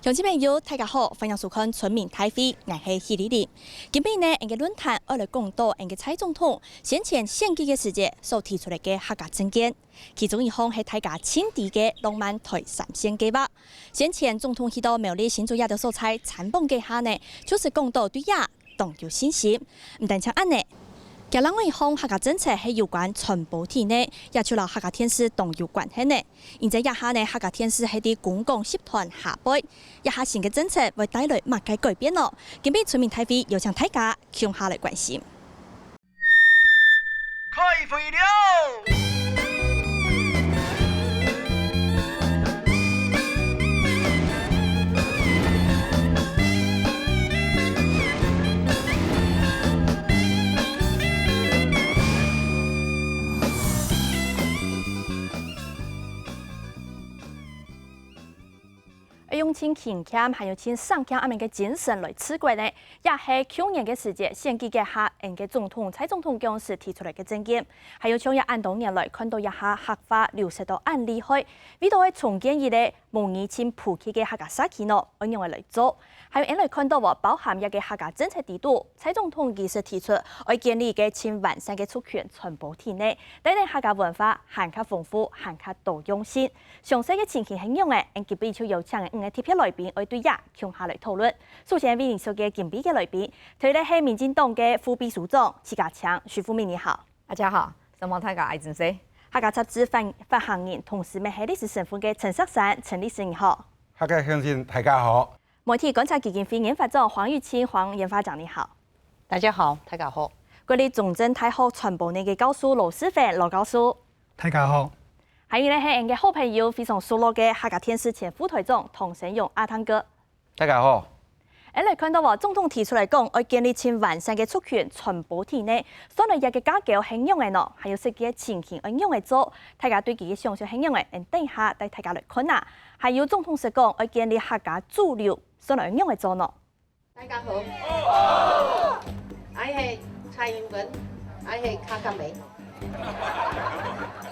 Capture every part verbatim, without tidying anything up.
鄉親朋友，大家好，歡迎收看《村民大會》，𠊎係許麗麗。今晡日呢，𠊎个論壇愛來講到𠊎个蔡總統先前選舉个時節所提出來个客家政見，其中一項係大家盡知个浪漫台三線計畫。先前總統去到苗栗新竹這兜所在參訪个下呢，就係講到對這當有信心。毋單淨恁呢，佢另外一項客家政策係有關傳播體呢，也就摎客家電視當有關係呢。 因為這下呢，客家電視係在公共集團下背，這下新个政策會帶來麼个改變呢？今晡日村民大會邀請大家共下來關心。開會了！愛用盡勤儉，還有盡省儉恁樣个精神來治國呢，也係舊年个時節，選舉該下，𠊎个總統蔡總統當時提出來个政見。還有像這恁多年來，看到這下客話流失到恁厲害，為著愛重建一個母語盡普及个客家社區呢，愛仰仔來做？還有𠊎來看到哦，包含這個客家政策裡肚，蔡總統其實提出愛建立一個盡完善个族群傳播體呢，帶領客家文化還較豐富，還較多樣性。 詳細个情形係仰仔，𠊎今晡日就邀請𠊎个特別來賓，愛對這共下來討論。首先為你紹介今晡日个來賓，頭一個係民進黨个副祕書長徐家清，徐副秘，你好。大家好，承蒙大家，𠊎真細。客家雜誌發發行人，同時乜係歷史身份个陳石山，陳律師，你好。客家鄉親，大家好。媒體觀察基金會研發長黃玉清，黃研發長，你好。大家好，大家好。國立中正大學傳播系个教授羅世芬，羅教授。 大家好。還有呢係𠊎个好朋友，非常熟絡个客家電視前副台長唐生勇，阿湯哥。大家好。𠊎來看到哦，總統提出來講，愛建立盡完善个族群傳播體呢，算來這個架構係仰仔呢？還有實際个情形愛仰仔做？大家對佢个想像係仰仔？𠊎等下帶大家來看啊。還有總統係講愛建立客家主流，算來愛仰仔做呢？ 大家好，𠊎係蔡英文，𠊎係客家妹。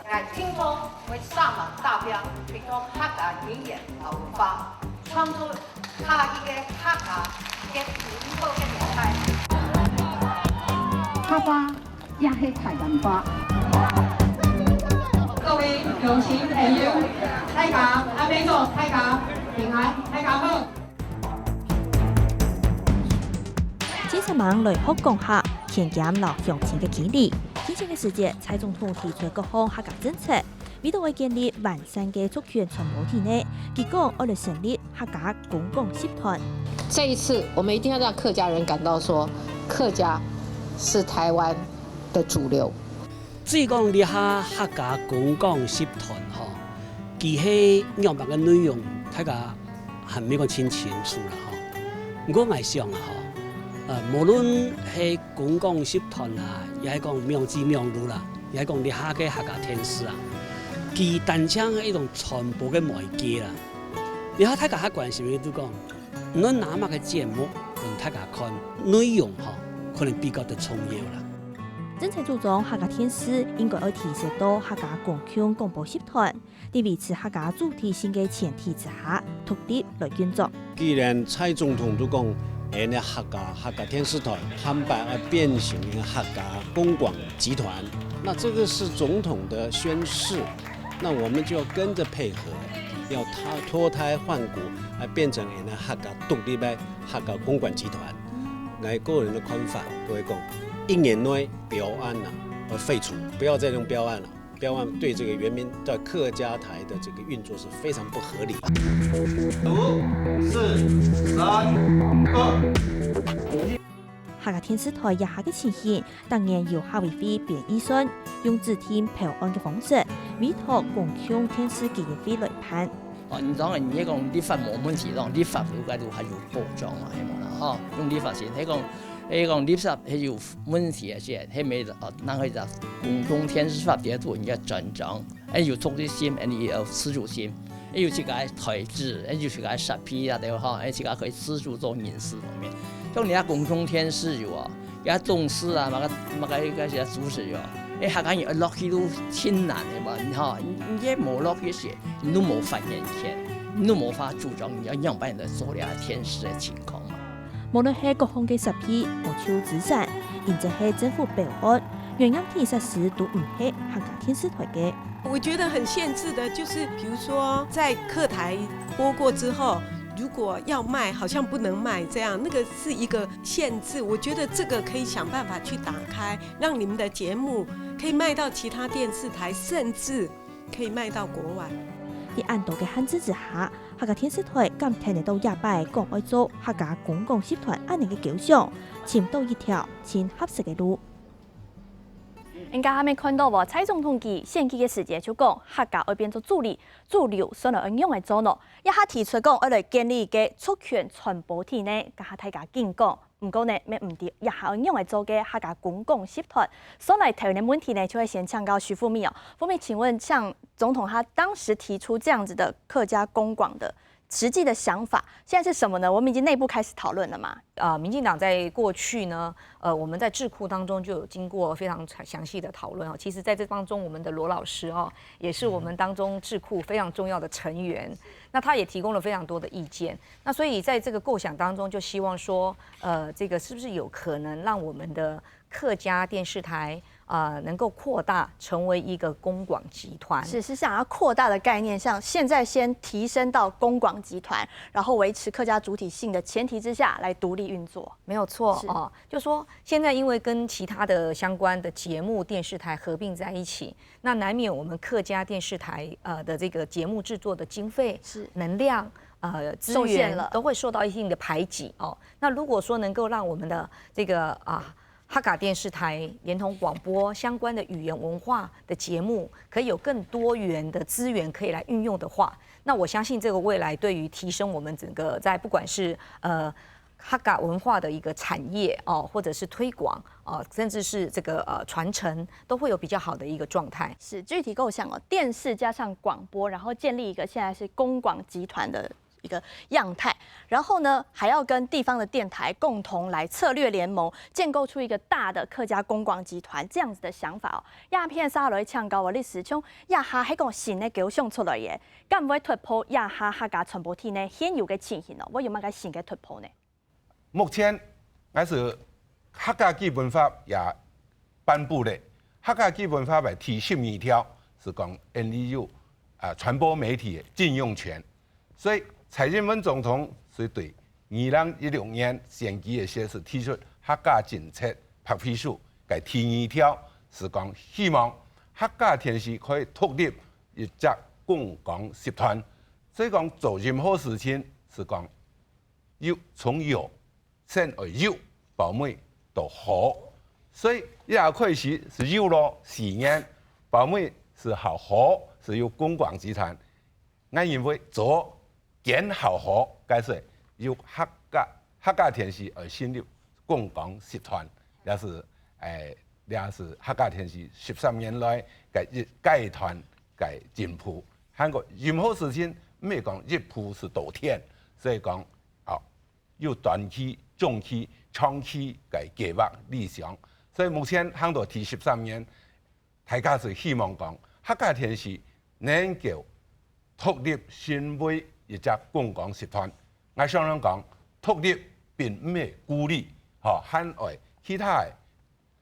𠊎聽講會上網打標，推動客家語言和文化，創造下一個客家个進步个年代。客話也係台灣話。各位鄉親朋友，大家暗晡早，大家平安，大家好。 接下來來學講客，勤儉摎鄉親个距離。之前个時節，蔡總統提出各項客家政策，為著愛建立完善个族群傳播體呢，佢講愛來成立客家公共集團。這一次，我們一定要讓客家人感到說，客家是台灣的主流。 至於講這下客家公共集團吼，佢係仰般个內容，大家還毋係講盡清楚啦吼。毋過𠊎想啊吼，呃，無論係公共集團啊，也係講網誌網路啦，也係講這下个客家電視啊，佢單淨係一種傳播个媒介啦。這下大家較關心个就講， 你愛拿麼个節目分大家看，內容吼，可能比較得重要啦。政策主張客家電視應該愛提升到客家公共廣播集團，在維持客家主體性个前提之下，獨立來運作。既然蔡總統都講，𠊎个客家客家電視台坦白愛變成一個客家公廣集團，那這個是總統的宣示，那我們就要跟著配合，要他脫胎換骨，來變成𠊎个客家獨立个 客家公廣集團。𠊎個人个看法，都會講，一年內標案啊，要廢除，不要再用標案了。標案對這個原民在客家台的這個運作是非常不合理的。五、四、三、二。客家電視台這下个情形，當然由客委會編預算，用指定標案个方式，委託公共電視基金會來辦。 哦，你當然你講立法無問題，講立法有該都還有保障嘛，係無啦？吼，用立法先，係講，係講立法係有問題个，係，係無，哦，那個叫公共電視法底下都有人家專章，哎，有獨立性，哎，有自主性，哎，有自家个台資，哎，有自家个設備啊，對吧？吼，哎，自家可以自主做影視方面。像你看公共電視有啊， 也重視啊，麼个，麼个，該些組織喲。哎，客家人愛落去都盡難个嘛，你吼，你，你這無落去時，你都無發言權。你都無法主張你愛仰般來做這電視个情況嘛。無論係各項个設備、物質資產，抑或係政府標案，原樣體設施都毋係客家電視台个。我覺得很限制的，就是比如說在客台播過之後，如果要賣，好像不能賣，這樣那個是一個限制。我覺得這個可以想辦法去打開，讓你們的節目可以賣到其他電視台，甚至可以賣到國外。在恁多个限制之下，客家電視台敢聽得到這擺講愛做客家公共集團恁呢个構想，尋到一條盡合適个路。人家還沒看到無？蔡總統佢選舉个時節就講，客家愛變做主力，主流算來愛仰仔做呢？這下提出講愛來建立一个族群傳播體呢，這下大家緊講。毋過呢，乜毋知這下愛仰仔做个客家公共集團。所以頭呢問題呢，就會先請教徐富美哦。富美，請問，像總統他當時提出這樣子的客家公廣的實際的想法，現在是什麼呢？我們已經內部開始討論了嘛？呃，民進黨在過去呢，呃，我們在智庫當中就有經過非常詳細的討論哦。其實在這當中，我們的羅老師哦，也是我們當中智庫非常重要的成員。那他也提供了非常多的意見。那所以在這個構想當中，就希望說，呃，這個是不是有可能讓我們的客家電視台呃，能夠擴大成為一個公廣集團。是，是想要擴大的概念，像現在先提升到公廣集團，然後維持客家主體性的前提之下來獨立運作。没有错哦，就说现在因为跟其他的相关的节目电视台合并在一起，那难免我们客家电视台呃的这个节目制作的经费、是能量、呃资源都会受到一定的排挤哦。那如果说能够让我们的这个啊。客家电视台连同广播相关的语言文化的节目，可以有更多元的资源可以来运用的话，那我相信这个未来对于提升我们整个在不管是呃客家文化的一个产业哦，或者是推广哦，甚至是这个呃传承，都会有比较好的一个状态。是具体构想哦，电视加上广播，然后建立一个现在是公广集团的一个样态，然后呢，还要跟地方的电台共同来策略联盟，建构出一个大的客家公广集团这样子的想法哦。这片下来请教哦，律师，像这下还个新的构想出来耶，敢会突破这下客家传播体呢现有的情形哦？会有么个新的突破呢？目前，还是客家基本法也颁布了，客家基本法的第十二条是讲，N L U 啊传播媒体的禁用权。 所以蔡英文总统是对二零一六年选举的时是提出客家政策白皮书个第二条，是讲希望客家电视可以独立一只公共集团。所以讲做任何事情是讲有从有，先爱有，包尾到好。所以一开始是有咯，四年，包尾是好好，是有公广集团。 𠊎认为做兼好好，该说有客家客家电视而成立公广集团，也是诶，也是客家电视十三年来个一阶段个进步。还过任何事情，毋系讲一步是到天，所以讲哦，有短期、中期、长期个计划理想。所以目前行到第十三年，大家是希望讲客家电视能够 独立成为一只公广集团。𠊎常常讲，独立并毋系孤立，吼，还爱其他个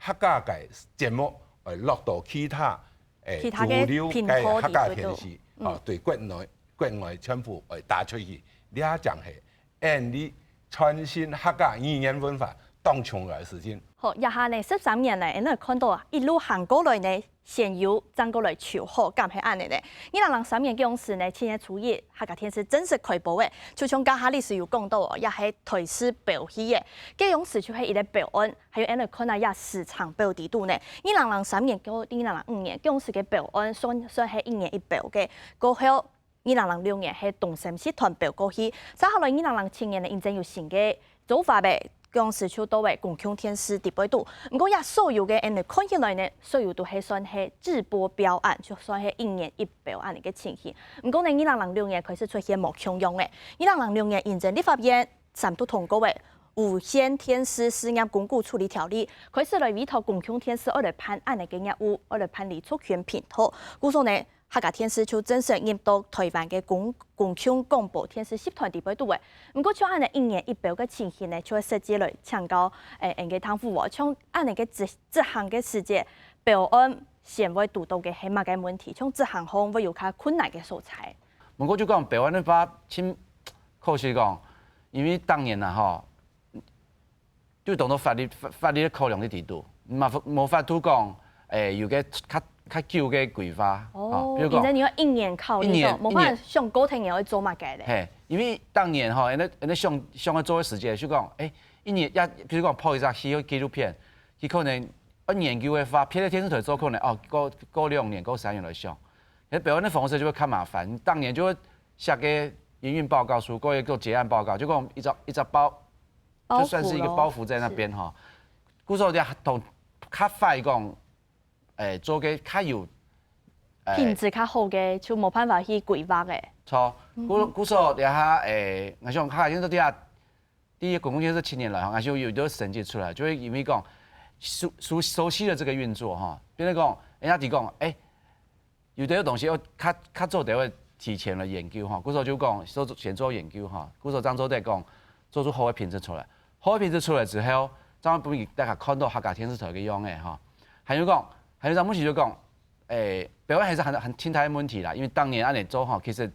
客家个节目，爱落到其他诶其他个主流个平台客家里底电视，吼，对国内国外全部爱打出去，这正系恁呢传承客家语言文化当重要个事情。好，这下呢十三年来，恁呢看到啊，一路行过来呢，先有正过来求好，敢系恁呢呢？二零零三年个样时呢，七月初一，客家电视正式开播诶，就像刚下律师有讲到哦，也系台视标起诶，个样时就系一个标案，还有恁呢看啊，也市场标底度呢。二零零三年到二零零五年，个样时个标案算算系一年一标个，过后 二零零六年係东森集团标过去，接下来二零零七年呢，因正有新个做法呗，公司就到位公共电视底背肚。毋过也所有个恁呢看起来呢，所有都係算係直播标案，就算係一年一标案个情形。毋过呢，二零零六年开始出现无共样个，二零零六年因正立法院三读通过个无线电视事业公股处理条例，开始来委托公共电视爱来办案个业务，爱来办理族群频道。故所呢，客家電視就正式入到臺灣个公公共廣播電視集團底背肚个。毋過像恁樣一年一標个情形呢，就會實際來請教誒，𠊎个湯富哦，像恁樣个執執行个時節，標案先會堵到个係麼个問題？像執行項會有較困難个所在。毋過就講標案个話，真可惜講，因為當年啊吼，就當多法律法法律个考量在底肚，無法無法度講，誒，有个較較久个規劃，哦，比如講，變成你要一年考慮到，一年無辦法想過頭年會做麼个咧。嘿，因為當年吼，因為因為想想要做个時節，就講，誒，一年要，比如講拍一隻戲或紀錄片，佢可能要研究个話，別个電視台做可能哦，過過兩年、過三年來想，其實標案个方式就會較麻煩。當年就會寫个營運報告書，過一個結案報告，就講一隻一隻包，就算是一個包袱在那邊哈。故所就同較快講，誒，做个較有，誒品質較好个，就無辦法去規劃个。錯，故故所這下，誒，𠊎想客家電視台，第一公共電視七年來，𠊎想有有成績出來，就會因為講熟熟熟悉了這個運作哈，變成講，人家提供，誒，有的東西要較較做得會提前了研究哈，故所就講做先做研究哈，故所正做得講做出好个品質出來，好个品質出來之後，正會分大家看到客家電視台个樣仔哈。還有講，還有一個問題就講，誒，標案還是很很挺大个問題啦，因為當年恁樣做哈，其實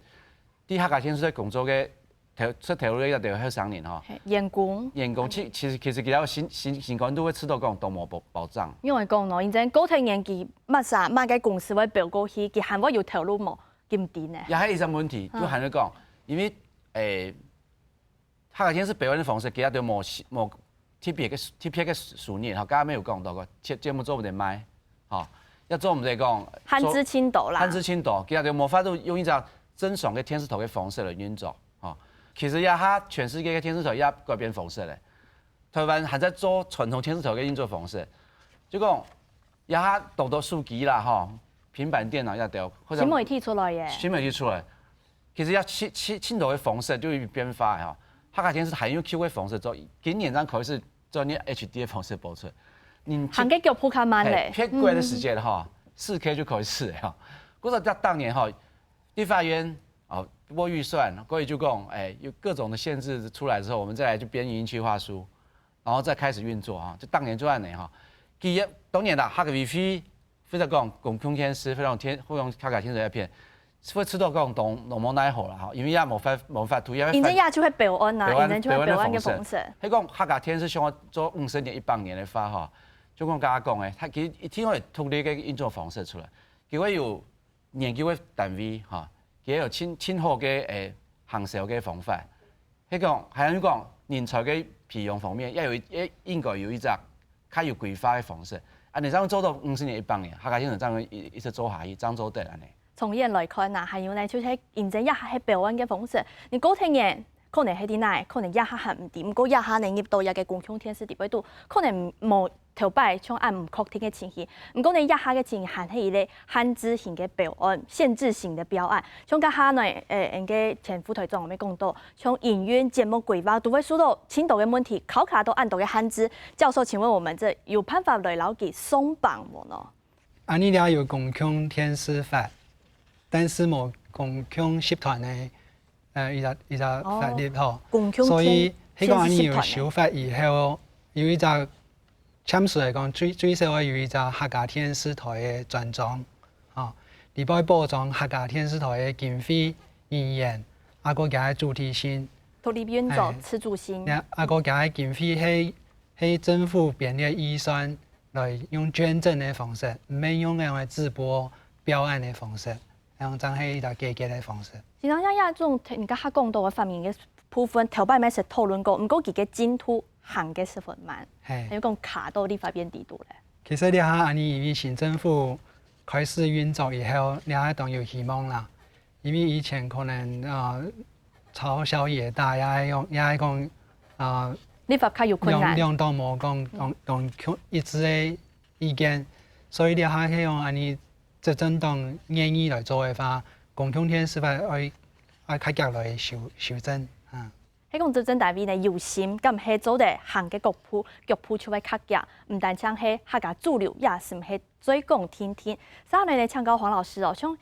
在客家電視台工作个頭出頭路个都有後生人哈。嘿，員工。員工其其實其實佢兜心心心肝肚會知道講都無保保障。因為講喏，因為過頭年紀，麼儕麼个公司會標過去，佢還會有頭路無？佢毋知呢。也還有一個問題，就還會講，因為誒，客家電視標案个方式，佢兜都無無特別个特別个收入哈，剛剛沒有講到過，節節目做毋得賣，哈，也做毋得講限制盡多啦。限制盡多，佢兜都無法度用一隻正常个電視台个方式來運作，哈。其實這下全世界个電視台也改變方式咧。 台灣還在做傳統電視台个運作方式，就講這下當多手機啦吼，平板電腦也都，或者新媒體出來耶。新媒體出來，其實也盡盡盡多个方式就有變化吼。客家電視還用舊个方式做，今年正開始做你H D个方式播出。你行个腳步較慢咧。片過个時間哈，四K就開始了哈。故所在當年哈，立法院啊，過預算，過去就講，哎，有各種的限制出來之後，我們再來去編影音計劃書。 然後再開始運作哈，就當年就恁樣哈。佢當然啦，客委會或者講公共電視，或者講電，或者講客家電視一片，會知道講當無奈何啦哈，因為也無法無法度，也會因為也就係標案啊，標案因為就係標案个方式。係講客家電視想要做五十年、一百年个話哈，就講剛剛講个，佢一定會有獨立个運作方式出來，佢會有 研究个單位哈，佢有盡盡好个誒行銷个方法。係講，還有講人才个培養方面，也有一也應該有一隻較有規劃个方式。啊，你正做到五十年、一百年，客家電視正會一一直做下去，正做得恁樣。長遠來看啊，還有呢，就係因為這下係標案个方式，你過頭年可能係在哪，可能這下還毋知，毋過這下呢入到這个公共電視底背肚，可能無 頭擺像恁毋確定个情形，毋過呢，這下个情形還係一個限制性个標案、限制性个標案。像這下呢，誒，𠊎个前副台長有講到，像營運、節目規劃都會受到盡多个問題，考卡到恁多个限制。教授，請問我們這有辦法來摎佢鬆綁無呢？恁樣也有公共電視法，但是無公共集團个，呃，一隻一隻法律吼。公共所以，電迄個恁樣有電視集團呢修法以後，有一隻 暫時來講，最最少愛有一隻客家電視台个專章，吼，裡背保障客家電視台个經費、語言，啊，過佢个主體性，獨立運作嘿、自主性。啊，過佢个經費係係政府編列預算來用捐贈个方式，毋免用恁樣个直播標案个方式，恁樣正係一隻解決个方式。實際上，這種人家較講到个法面个部分，頭擺乜識討論過，毋過佢个進度行个十分慢，嘿還有講卡到立法院底肚咧。其實這下恁樣，因為新政府開始運作以後，這下當有希望啦。因為以前可能啊，朝小野大，也愛用，也愛講啊，立法較有困難。兩兩黨無講當當一致个意見，所以這下係用恁樣執政黨願意來做个話，公共電視法愛愛較遽來修修正啊。 係講執政單位呢有心，敢係做得行个腳步，腳步就會較遽，毋單淨係客家主流，也係毋係最講聽聽。接下來呢，請教黃老師哦，像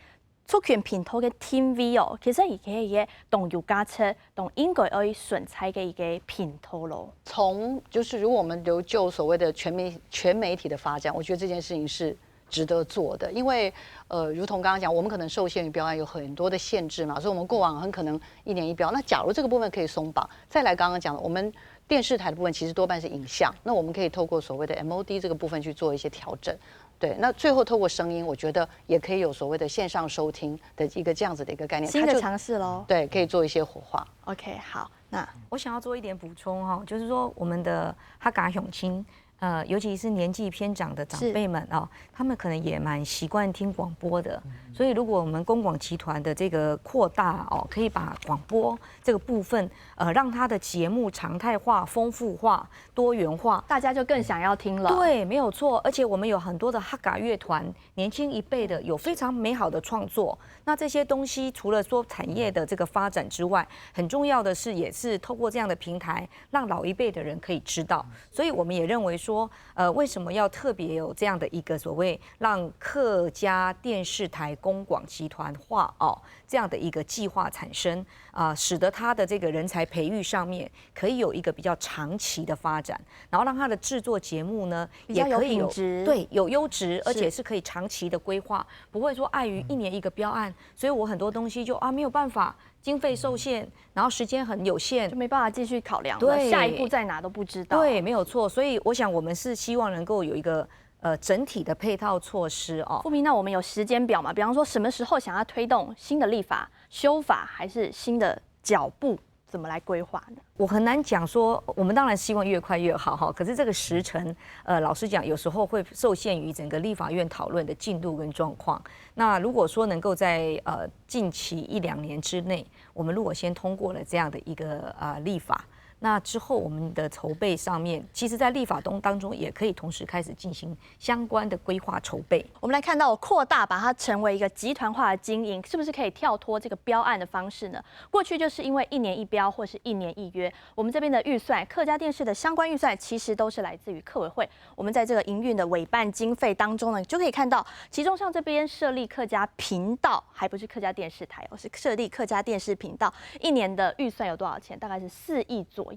族群頻道个定位哦，其實佢係一個當有價值、當應該愛存在个一個頻道咯。從就是如果我們留就所謂的全媒全媒體的發展，我覺得這件事情是值得做的，因為呃，如同剛剛講，我們可能受限於標案有很多的限制嘛，所以我們過往很可能一年一標。那假如這個部分可以鬆綁，再來剛剛講的，我們電視台的部分其實多半是影像，那我們可以透過所謂的 M O D 這個部分去做一些調整。對，那最後透過聲音，我覺得也可以有所謂的線上收聽的一個這樣子的一個概念，新的它就嘗試咯。對，可以做一些活化。 OK，好，那我想要做一點補充哈，就是說我們的哈嘎鄉親，呃，尤其是年紀偏長的長輩們哦，他們可能也蠻習慣聽廣播的，所以如果我們公廣集團的這個擴大哦，可以把廣播這個部分，呃，讓它的節目常態化、豐富化、多元化，大家就更想要聽了。对，没有错。而且我们有很多的哈嘎乐团，年轻一辈的有非常美好的创作。那这些东西除了说产业的这个发展之外，很重要的是，也是透过这样的平台，让老一辈的人可以知道。所以我们也认为说，呃，为什么要特别有这样的一个所谓让客家电视台公广集团化哦这样的一个计划产生啊、使得它的这个人才培育上面可以有一个比较长期的发展，然后让它的制作节目呢比较有也可以品质对，有优质，而且是可以长期的规划，不会说碍于一年一个标案，所以我很多东西就啊没有办法，经费受限，然后时间很有限就。没办法继续考量了，对下一步在哪都不知道。对，没有错。所以我想，我们是希望能够有一个呃整体的配套措施哦。富民，那我们有时间表吗？比方说，什么时候想要推动新的立法、修法，还是新的脚步，怎么来规划呢？我很难讲说，我们当然希望越快越好哈。可是这个时程，呃，老实讲，有时候会受限于整个立法院讨论的进度跟状况。那如果说能够在呃近期一两年之内，我们如果先通过了这样的一个呃立法，那之后我们的筹备上面，其实在立法当当中也可以同时开始进行相关的规划筹备。我们来看到扩大把它成为一个集团化的经营，是不是可以跳脱这个标案的方式呢？过去就是因为一年一标或是一年一约，我们这边的预算，客家电视的相关预算其实都是来自于客委会。我们在这个营运的委办经费当中呢，就可以看到，其中像这边设立客家频道，还不是客家电视台哦，是设立客家电视频道，一年的预算有多少钱？大概是四亿左右。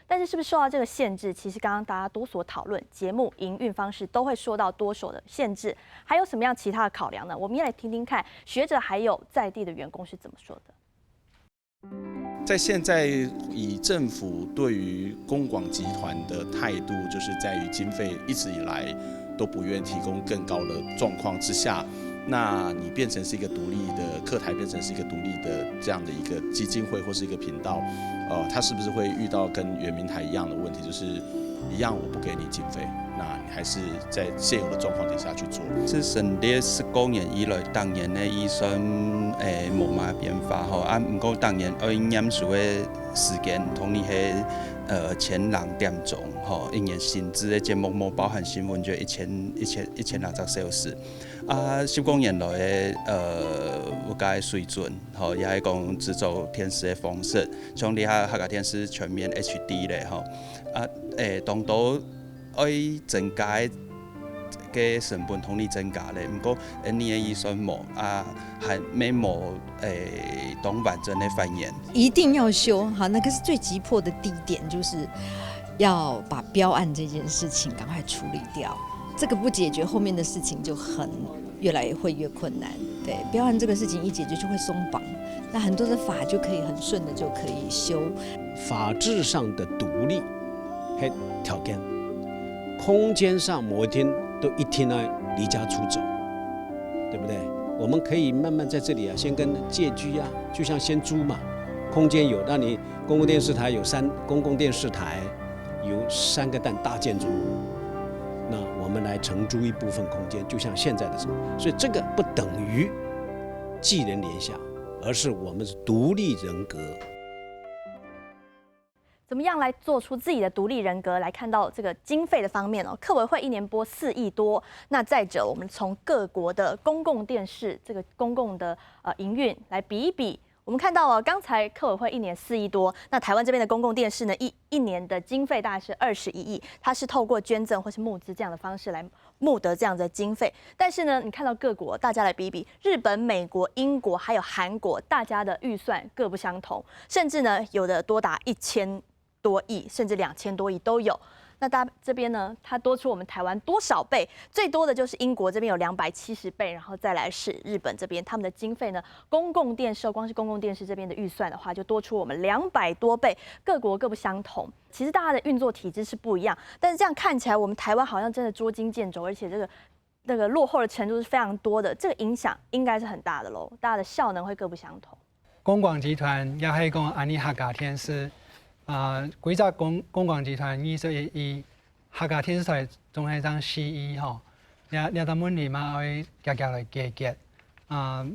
但是是不是受到这个限制？其实刚刚大家多所讨论，节目营运方式都会受到多所的限制，还有什么样其他的考量呢？我们也来听听看学者还有在地的员工是怎么说的。在现在以政府对于公广集团的态度，就是在于经费一直以来都不愿提供更高的状况之下，那你变成是一个独立的客台，变成是一个独立的这样的一个基金会或是一个频道，呃，它是不是会遇到跟原民台一样的问题，就是一样我不给你经费，那你还是在现有的状况底下去做。自成立十五年以来，当然个预算诶无嘛变化吼，啊，毋过当然爱念书个时间，同你个呃前两点钟吼，一年薪资个节目无包含新闻就一千一千一千两只小时。啊，十五年来个呃物价个水准吼，也系讲制作电视个方式，像你下客家电视全面H D咧吼，啊，诶，当多爱增加个个成本同你增加咧，毋过你个预算无啊，还没无诶当完整个反应。一定要修，好，那个是最急迫的第一点，就是要把标案这件事情赶快处理掉。这个不解决，后面的事情就很越来会越困难。对，标案这个事情一解决就会松绑，那很多的法就可以很顺的就可以修。法治上的独立，嘿，条件，空间上某一天都一定要离家出走，对不对？我们可以慢慢在这里啊，先跟借居啊，就像先租嘛，空间有，那你公共电视台有三公共电视台有三个大大建筑物，那我们来承租一部分空间，就像现在的这种，所以这个不等于寄人篱下，而是我们是独立人格。怎么样来做出自己的独立人格？来看到这个经费的方面哦，客委会一年拨四亿多，那再者，我们从各国的公共电视这个公共的呃营运来比一比，我们看到哦，刚才客委会一年四亿多，那台湾这边的公共电视呢，一一年的经费大概是二十一亿，它是透过捐赠或是募资这样的方式来募得这样的经费。但是呢，你看到各国大家来比比，日本、美国、英国还有韩国，大家的预算各不相同，甚至呢有的多达一千多亿，甚至两千多亿都有。那大这边呢，它多出我们台湾多少倍？最多的就是英国这边有两百七十倍，然后再来是日本这边，他们的经费呢，公共电视，光是公共电视这边的预算的话，就多出我们两百多倍，各国各不相同。其实大家的运作体制是不一样，但是这样看起来，我们台湾好像真的捉襟见肘，而且这个那个落后的程度是非常多的，这个影响应该是很大的喽，大家的效能会各不相同。公广集团也係講恁呢客家電視，啊，規隻公公廣集團二十一億，客家電視台總係正四億吼，這這个問題嘛愛遽遽來解決。啊，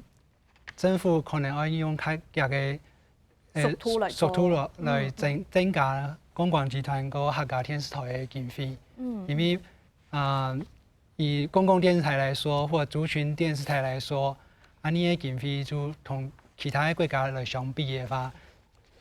政府可能愛用較遽个速度來做速度來來增增加公廣集團个客家電視台个經費，因為啊，以公共電視台來說，或族群電視台來說，恁呢个經費就同其他个國家來相比个話，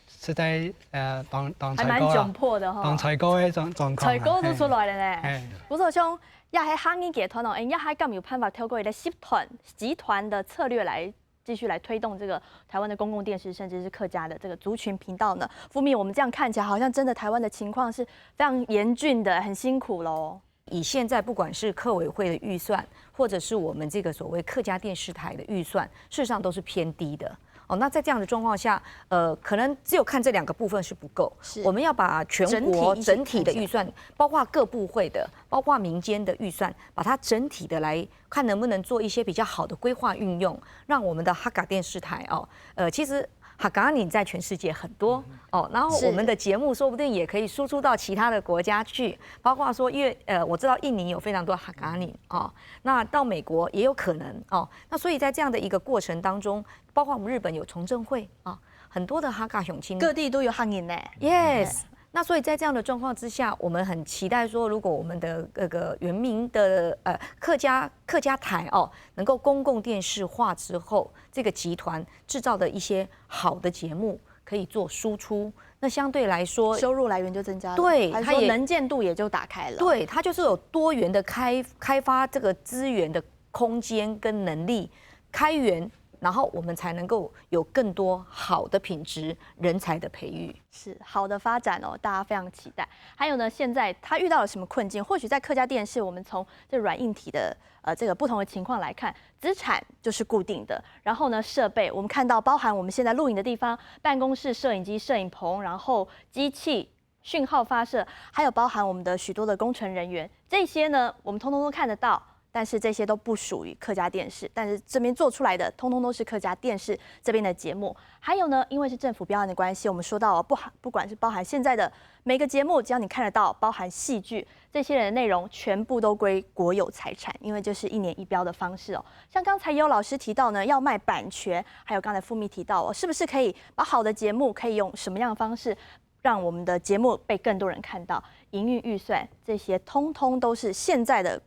實在呃當當還蠻窘迫的哈。當衰个狀狀況啊，衰个都出來了呢。嘿。不過像也係客語集團哦，哎，也還敢有辦法透過一个集團集團的策略來继续来推动这个台湾的公共电视，甚至是客家的这个族群频道呢？副秘，我们这样看起来，好像真的台湾的情况是非常严峻的，很辛苦喽。以现在不管是客委会的预算，或者是我们这个所谓客家电视台的预算，事实上都是偏低的。哦，那在这样的状况下，呃，可能只有看这两个部分是不够。是我们要把全国整体一起整体的看起来预算，包括各部会的，包括民间的预算，把它整体的来看能不能做一些比较好的规划运用，让我们的哈嘎电视台哦，呃，其实哈嘎人在全世界很多哦，然后是我们的节目说不定也可以输出到其他的国家去，包括说，因为呃，我知道印尼有非常多哈嘎人哦，那到美国也有可能哦，那所以在这样的一个过程当中，包括我们日本有崇正会啊，很多的哈嘎乡亲各地都有客人呢。 Yes。那所以在这样的状况之下，我们很期待说，如果我们的那个原民的呃客家客家台哦，能够公共电视化之后，这个集团制造的一些好的节目可以做输出，那相对来说，收入来源就增加了，对它也还是说能见度也就打开了？对，它就是有多元的开开发这个资源的空间跟能力开源，然后我们才能够有更多好的品质人才的培育。是好的发展哦，大家非常期待。还有呢，现在他遇到了什么困境？或许在客家电视，我们从这软硬体的呃这个不同的情况来看，资产就是固定的，然后呢，设备我们看到包含我们现在录影的地方、办公室、摄影机、摄影棚，然后机器、讯号发射，还有包含我们的许多的工程人员，这些呢，我们通通都看得到。但是这些都不属于客家电视，但是这边做出来的，通通都是客家电视这边的节目。还有呢，因为是政府标案的关系，我们说到哦，不含不管是包含现在的每个节目，只要你看得到，包含戏剧这些的内容，全部都归国有财产，因为这是一年一标的方式哦。像刚才也有老师提到呢，要卖版权，还有刚才副秘提到哦，是不是可以把好的节目可以用什么样的方式让我们的节目被更多人看到？营运预算这些，通通都是现在的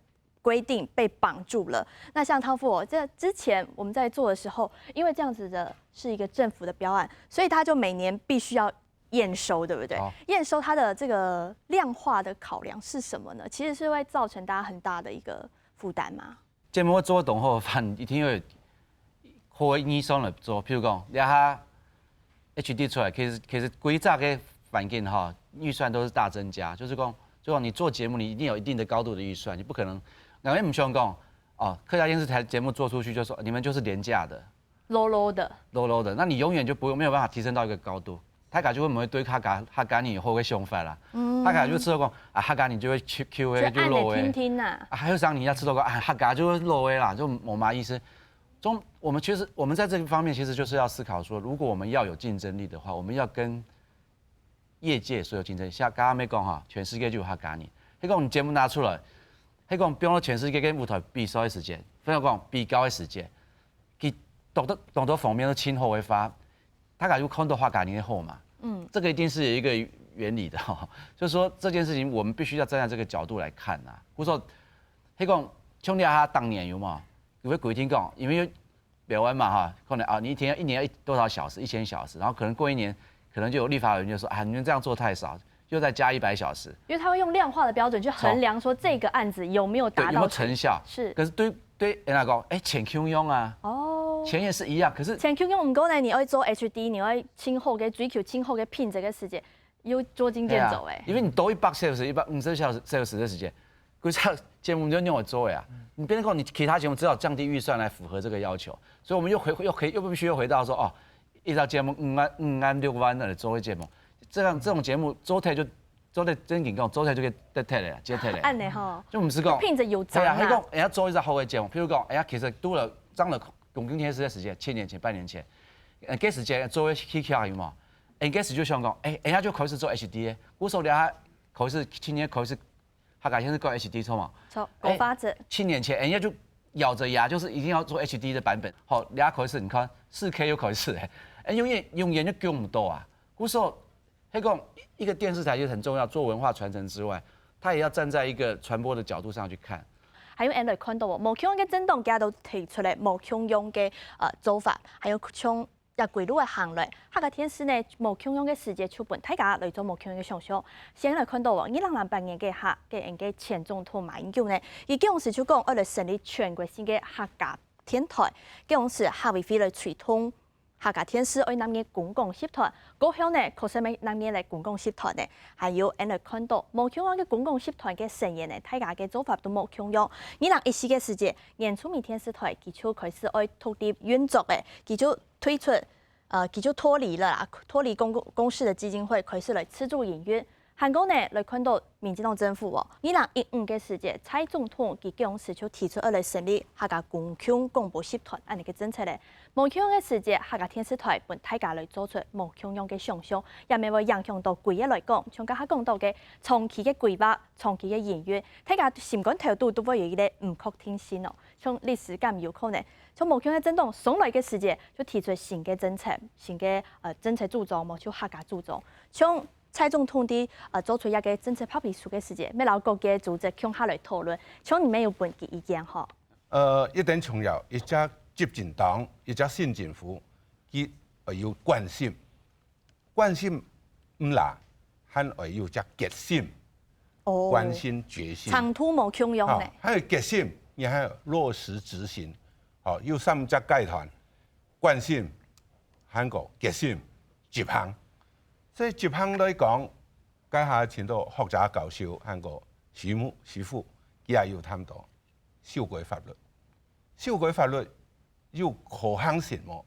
规定被绑住了。那像汤富哦，这之前我们在做的时候，因为这样子的是一个政府的标案，所以他就每年必须要验收，对不对？哦验收它的这个量化的考量是什么呢？其实是会造成大家很大的一个负担吗？节目做得當好个話，一定要有好个預算來做。譬如講，這下H D出來，其實其實規則个環境哈，預算都是大增加，就是講，就講你做節目，你一定有一定的高度的預算，你不可能，因為毋想講哦，客家電視台節目做出去就說你们就是廉价的，low low 的，low low 的，那你永远就不没有办法提升到一个高度。大家就會毋會對客家客家人有好个想法啦。大家就知道講啊，客家人就會 Q Q 就个就按 low 个。你听听呐。啊，還有啥你要知道个啊，客家就會low个啦，就無嘛意思。中我们其实我们在这个方面其实就是要思考说，如果我们要有竞争力的话，我们要跟业界所有竞争力。像刚刚没讲哈，全世界就有客家人，你讲你节目拿出来，你讲比如说全世界跟舞台比赛的时间，不要讲比高的时间，佢多多多多方面都清楚的话，大家就看到客家人的好嘛。嗯，这个一定是有一个原理的哈，就是说这件事情我们必须要站在这个角度来看呐。我说，你讲像你啊，当年有嘛，有个规定讲，因为表演嘛哈，可能啊，你一天一年要一多少小时，一千小时，然后可能过一年，可能就有立法委员就说啊，你们这样做太少，又再加一百小时，因为他会用量化的标准去衡量说这个案子有没有达到，对，有没有成效？是，可是对对人来讲，哎，钱共样啊，哦，钱也是一样，可是钱共样，毋过呢，你要做 H D，你要清后个追求清后个品质个时间，又捉襟见肘哎，因为你多一百小时、一百五十小时小时的时间，估计节目就让我做呀。你变成讲你其他节目只好降低预算来符合这个要求，所以我们又回又回又必须又回到说哦，一条节目五万五万六万的做个节目，这样这种节目做忒就做忒正经讲做忒就给得忒了，接忒了，按呢吼，就毋是讲品质有差啊。对啊，他讲人家做一只好的节目，譬如讲，哎呀，其实都了涨了公共电视的时间，七年前、半年前，呃，该时间做个去跳有嘛，哎，该时就想讲，哎，人家就开始做 H D 的，我说人家开始今年开始，他改天是搞 H D 错嘛，错，哎，高发者，七年前人家就咬着牙，就是一定要做 H D 的版本，好，人家开始你看四 K 又开始哎，哎，永远永远就跟我们斗啊，我说。 还讲一个电视台就很重要，做文化传承之外，它也要站在一个传播的角度上去看。还有 Andy 看到无？無共个政黨佢都提出来無共个呃做法，还有像這幾路个行來，客家電視呢無共个時節就分大家來做無共个想像。先來看到無？二零零八年个下，个个前總統馬英九呢，佢當時就講愛來成立全國性个客家電台，當時客委會來推動 客家電視愛納入公共集團，過後呢，確實愛納入來公共集團呢，還有𠊎等看到無共樣个公共集團个成員呢，大家个做法都無共樣。二零一四个時節，原住民電視台佢就開始愛獨立運作个，佢就退出，呃，佢就脫離了啦，脫離公公視的基金會，開始來自主營運。 還過呢，來看到民進黨政府哦，二零一五个時節，蔡總統佢當時就提出愛來成立客家公共廣播集團恁呢个政策咧。無共樣个時節，客家電視台分大家來做出無共樣个想像，也乜會影響到歸個來講，像頭下講到个長期个規劃、長期个營運，大家心肝頭肚都會有一個毋確定性哦。像歷史感有可能，像無共个政黨上來个時節，就提出新个政策、新个呃政策主張無，就客家主張，像 蔡總統在呃做出這個政策白皮書个時節，乜摎各个組織共下來討論，像你乜有分佢意見吼？呃，一點重要，一隻執政黨，一隻新政府，佢愛有慣性，慣性毋罅，還愛有隻決心，哦，慣性、決心，長度無共樣呢。好，還有決心，你還有落實執行，好，有三隻階段，慣性、還過決心、執行。所以執行來講， 該下盡多學者教授還過師母、師傅，佢也有談到修改法律。修改法律有可行性無？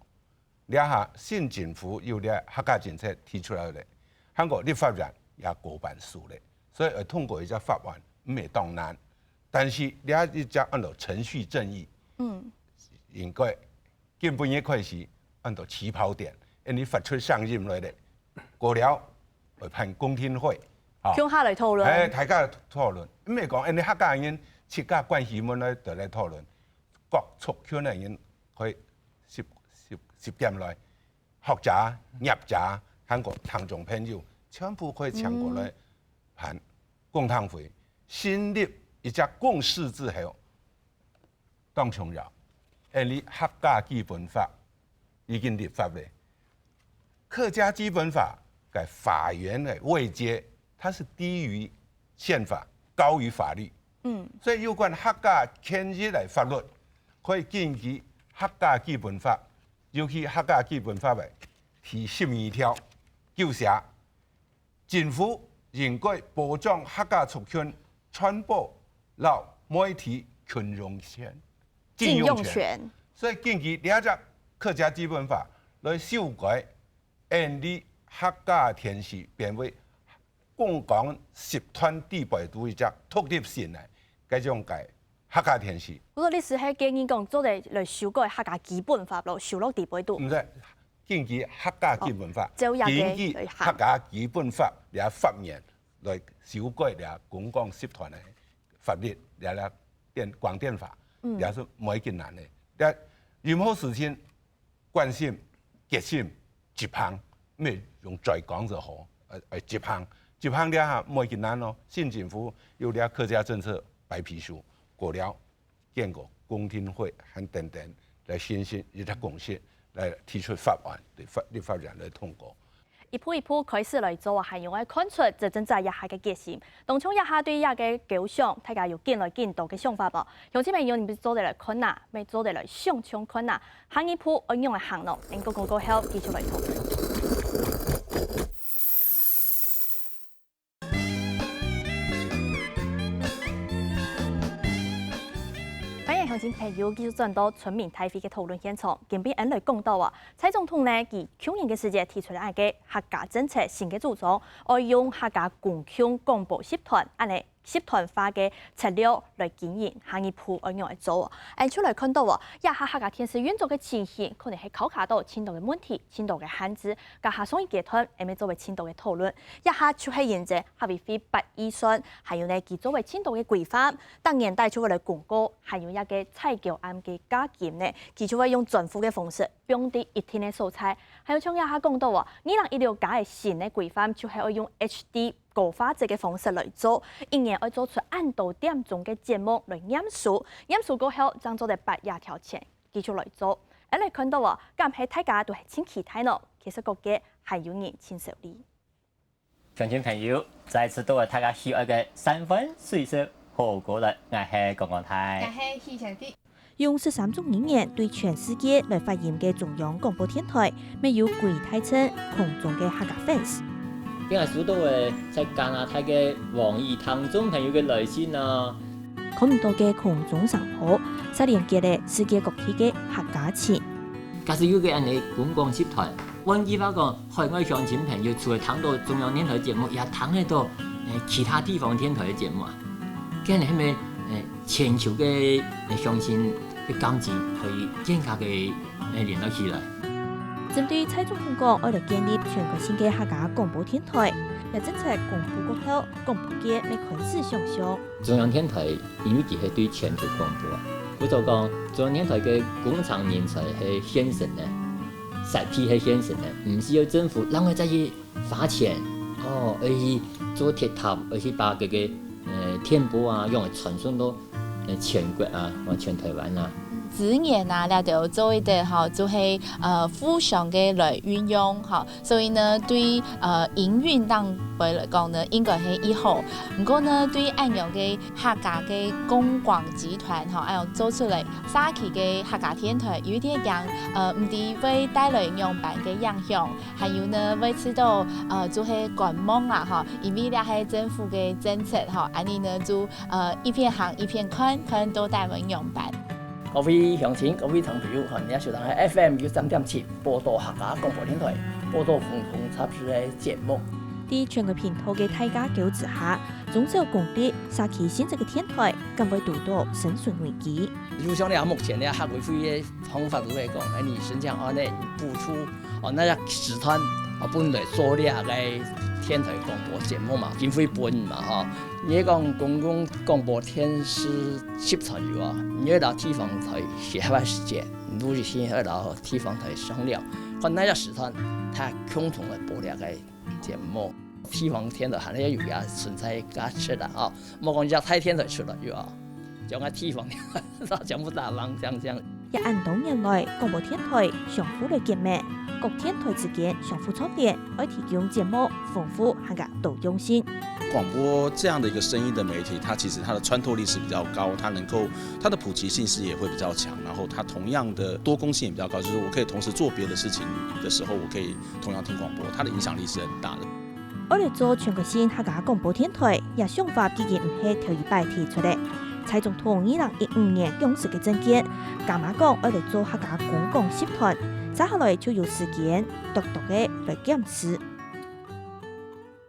這下新政府有這客家政策提出來咧，還過立法院也過半數咧，所以愛通過一隻法案，毋係當難。但是這一隻安到程序正義，嗯，應該 今晡日開始，安到起跑點，恁呢發出聲音來咧，過了會辦公聽會，吼，共下來討論。哎，大家討論，毋係講恁呢客家人自家關係問題就來討論，各族群个人可以集集集點來，學者、業者，還過聽眾朋友，全部可以請過來辦公聽會，成立一隻公視之後， 當重要。恁呢客家基本法已經立法咧，客家基本法个法源个位階，它是低於憲法，高於法律。嗯，所以有關客家權益个法律，可以根據客家基本法，尤其客家基本法个第十二條，就寫 政府應該保障客家族群傳播摎媒體近用權、近用權。所以根據這隻客家基本法來修改，恁呢客家電視變為公共集團底背肚一隻獨立性个該種个客家電視。毋過你係建議講做得來修改客家基本法咯，收落底背肚。毋係， 根據客家基本法，哦，照這個根據客家基本法這法源來修改這公共集團个法律，這這電廣電法，嗯，這係無幾難个。這任何事情慣性、決心、執行，毋係用嘴講就好，愛愛執行。執行這下無幾難咯。新政府有這客家政策白皮書過了， 經過公聽會還等等來形成一隻共識，來提出法案，對法立法院來通過。一步一步開始來做啊，還有愛看出執政者這下个決心。當中這下對這个構想，大家有緊來緊多个想法無？鄉親朋友，你們做得來看哪，乜做得來想像看哪，下一步愛仰般行呢？𫣆廣告過後繼續來討論。 歡迎鄉親朋友繼續轉到村民大會个討論現場。今晡日𫣆來講到啊，蔡總統呢，佢舊年个時節提出來个客家政策新个主張，愛用客家公共廣播集團恁呢集團化个策略來經營，下一步愛仰般做哦？𫣆就來看到哦，這下客家電視運作个情形，可能係考卡到盡多个問題，盡多个限制，加下上一階段，𫣆乜做為盡多个討論。這下就係因為客委會撥預算，還有呢，佢做為盡多个規範，逐年底就會來公告，還有這个採購案个價金呢，佢就會用專戶个方式放在一定个所在。還有像這下講到哦，二零一六加个新个規範，就係愛用HD 高畫質个方式來做，一年愛做出恁多點鐘个節目來驗收，驗收過後正做得撥這條錢繼續來做。𫣆來看到哦，敢係大家都係盡期待呢？其實各界還有人盡愁慮。鄉親朋友，再次到了大家喜愛个山珍水秀火鍋了，𠊎係廣廣大。𠊎係許賢弟。 用十三種語言對全世界來發音个中央廣播電台，乜有歸大稱空中个客家fans。今日收到个在加拿大个網易聽眾朋友个來信啊。看毋到个空中聲波，煞連結了世界各地个客家情。假使有个恁呢公共集團，換句話講，海外鄉親朋友除了聽到中央電台節目，也聽得到，誒，其他地方電台个節目啊。這樣係咪，誒， 全球个，呃，鄉親个感情可以更加个，呃，聯絡起來。針對蔡總統講，愛來建立全國性个客家廣播電台，這政策公布過後，廣播界乜開始想像。中央電台因為佢係對全球廣播啊，故所講中央電台个工程人才係現成个，設備係現成个，毋需要政府另外再去 花錢，哦，愛去做鐵塔，愛去把這个，呃，電波啊，用來傳送到，呃，全國啊，或全台灣啊。資源啊，這兜做一个吼，就係，呃，互相个來運用吼。所以呢，對，呃，營運上來講呢，應該係已好。毋過呢，對恁樣个客家个公廣集團吼，恁樣做出來，社區个客家電台有一點樣，呃，毋知會帶來仰般个影響。 還有呢，會試著，呃，就係觀望啦，吼，因為這係政府个政策，吼，恁呢呢就，呃，一片行一片看，看到底會仰般。各位鄉親，各位聽眾朋友，吼，你也收聽係FM九三點七，寶島客家廣播電台，寶島空空雜誌个節目。在全國頻道个大架構之下，中小公立、社區性質个電台，敢會堵到生存危機？就像這目前這客委會个方法就係講，哎，你申請恁呢補助， 哦，該个時段，哦，本來做這个電台廣播節目嘛，經費分嘛，吼。你講公共廣播電視集團有啊，你愛摎地方台協調時間，你就先愛摎地方台商量，看哪隻時段，大家共同來播這个節目。地方電台還係有佢存在價值啦，吼。莫講一隻大電台出來有啊，將个地方全部打亂，這樣，這樣。 也恁多年來，廣播電台相互來結盟，各電台之間相互串聯，愛提供節目豐富還有多樣性。廣播這樣的一個聲音的媒體，它其實它的穿透力是比較高，它能夠，它的普及性是也會比較強，然後它同樣的多功性也比較高，就是我可以同時做別的事情的時候，我可以同樣聽廣播，它的影響力是很大的。 愛來做全國性客家廣播電台，這想法既經毋係頭一擺提出个。蔡總統二零一五年降職个政見，加碼講愛來做客家公廣集團，接下來就有時間，獨獨个來檢視。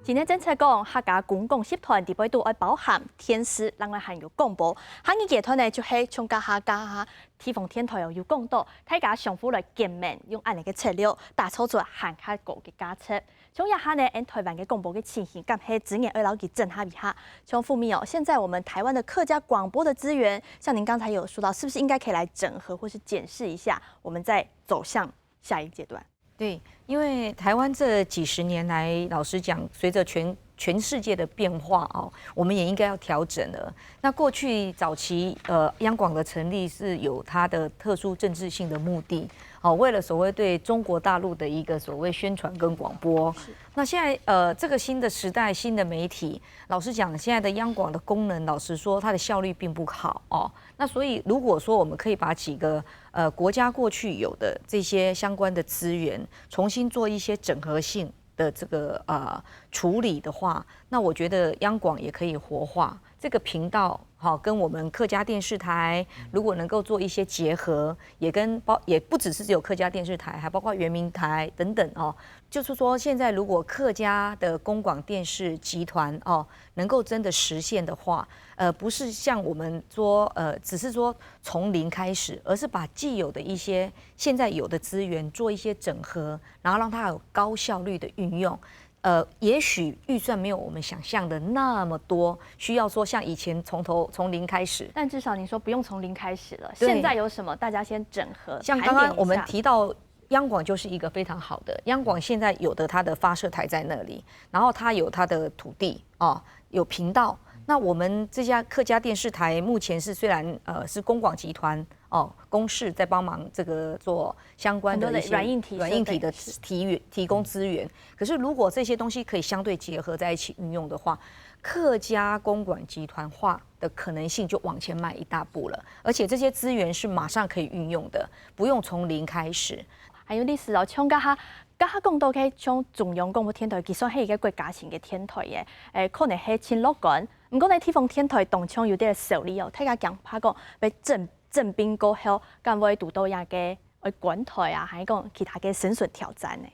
今日政策講，客家公廣集團裡背肚愛包含電視，另外還有廣播。下二階段呢，就係像這下這下地方電台哦，有講到，大家相互來結盟，用恁呢个策略，打造出還較高个價值。 像這下呢，𫣆台灣个廣播个情形，敢係資源愛摎佢整合一下。像副秘哦，現在我們台灣的客家廣播的資源，像您剛才有說到，是不是應該可以來整合或是檢視一下，我們再走向下一階段？對，因為台灣這幾十年來，老實講，隨著全全世界的变化哦，我们也应该要调整了。那过去早期，呃，央广的成立是有它的特殊政治性的目的，哦，为了所谓对中国大陆的一个所谓宣传跟广播。那现在，呃，这个新的时代、新的媒体，老实讲，现在的央广的功能，老实说，它的效率并不好哦。那所以，如果说我们可以把几个呃国家过去有的这些相关的资源，重新做一些整合性的这个呃处理的话，那我觉得央广也可以活化这个频道。好，跟我们客家电视台如果能够做一些结合，也跟包也不只是只有客家电视台，还包括原民台等等哦。就是说，现在如果客家的公广电视集团哦，能够真的实现的话，呃，不是像我们说，呃，只是说从零开始，而是把既有的一些现在有的资源做一些整合，然后让它有高效率的运用。呃，也许预算没有我们想象的那么多，需要说像以前从头从零开始。但至少你说不用从零开始了，对现在有什么大家先整合，像刚刚我们盘点一下提到央广就是一个非常好的，央广现在有的它的发射台在那里，然后它有它的土地哦，有频道。那我们这家客家电视台目前是虽然呃是公广集团哦公视在帮忙这个做相关的很多的一些软硬体设备软硬体的是提提供资源，可是如果这些东西可以相对结合在一起运用的话，客家公广集团化的可能性就往前迈一大步了。而且这些资源是马上可以运用的，不用从零开始。还有歷史哦，像刚刚刚刚讲到个，像中央广播电台，其实係一个國家性个电台耶，誒，可能係真樂觀。毋過呢，地方電台當中有啲受理哦，大家驚怕講被整整併過後，敢會堵到一个誒關台啊，還係講其他个生存挑戰呢？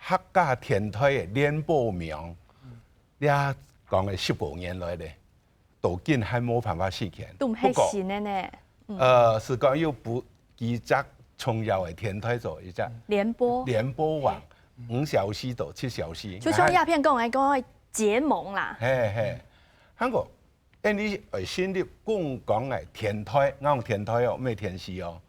客家電台个聯播網，這講个十五年來咧，到今還無辦法實現。都毋係新个呢。呃，係講有不幾隻重要个電台做一隻聯播聯播網，五小時到七小時。就像鴉片講个講个結盟啦，嘿嘿，還過，因為愛成立公共个電台，𠊎講電台哦，毋係電視哦，